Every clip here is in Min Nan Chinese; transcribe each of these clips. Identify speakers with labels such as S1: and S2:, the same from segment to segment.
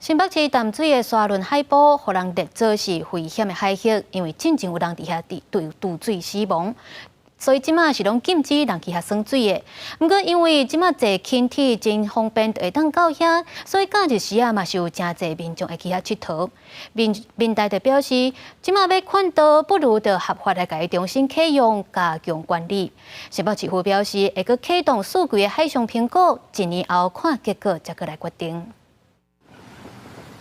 S1: 新北市淡水的沙崙海埔，予人列做是危險的海域，因為進前有人佇遐佇墜水死亡，所以這馬是攏禁止人去遐耍水的。毋過因為這馬坐輕鐵真方便，就會當到遐，所以假日時啊嘛是有誠濟民眾會去遐𨑨迌。民民代就表示，這馬欲勸導，不如就合法來共伊重新啟用，加強管理。新北市府表示，會閣啟動四季的海上評估，一年後看結果，才閣來決定。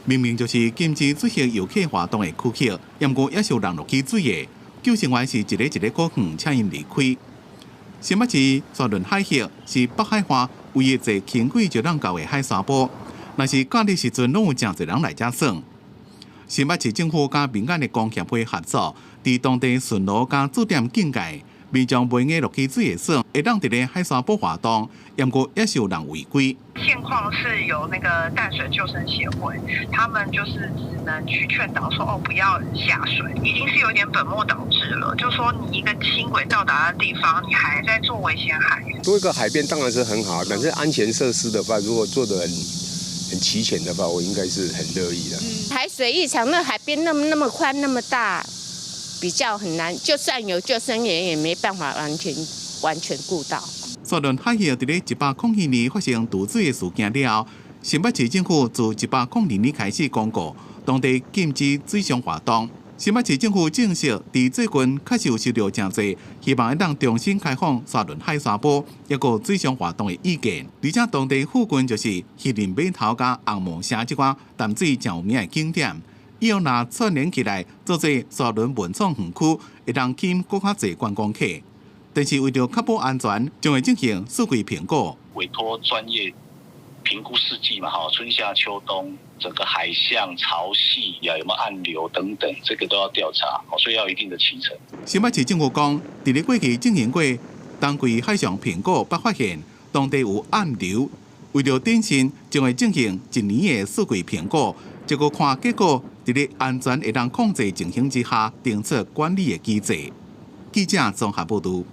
S2: 明明就是禁止水域遊客活動的區域，毋過也是有人落去水的。救生員是一个一个過遠，請𪜶離開。新北市沙崙海域是北海岸唯一坐輕軌就通到的海沙埔，若是假日時陣，攏有誠濟人來遮耍。新北市政府佮民間的工協會合作，佇當地巡邏佮駐點警戒，民眾袂用落去水會耍，會當佇咧海沙埔活動，毋過也是有人違規。
S3: 現況是由那個淡水救生協會，他們就是只能去勸導說，哦，不要下水，已經是有點本末倒置了。就說你一個輕軌到達的地方，你還在做危險海域。
S4: 多一個海邊當然是很好，但是安全設施的話，如果做得很齊全的話，我應該是很樂意的。
S5: 海水浴場那海邊那麼那麼寬那麼大，比較很難，就算有救生員也沒辦法完全完全顧到。
S2: 沙崙海域佇咧102年發生墜水的事件了後，新北市政府自102年開始公告當地禁止水上活動。新北市政府證實，佇最近確實有收到誠濟希望會當重新開放沙崙海沙埔一個水上活動的意見。而且當地附近就是漁人碼頭佮紅毛城這寡淡水誠有名的景點，以後若串聯起來，做做沙崙文創園區，會當吸引閣較濟觀光客。但是為著確保安全，將會進行四季評估，
S6: 委託專業評估四季嘛，哈，春夏秋冬整個海象、潮汐呀，有沒有暗流等等，這個都要調查，所以要有一定的期程。
S2: 新北市政府講，佇咧過去進行過冬季海上評估，捌發現當地有暗流，為著謹慎，將會進行一年的四季評估，結果看結果，佇咧安全會當控制情形之下，定出管理的機制。記者綜合報導。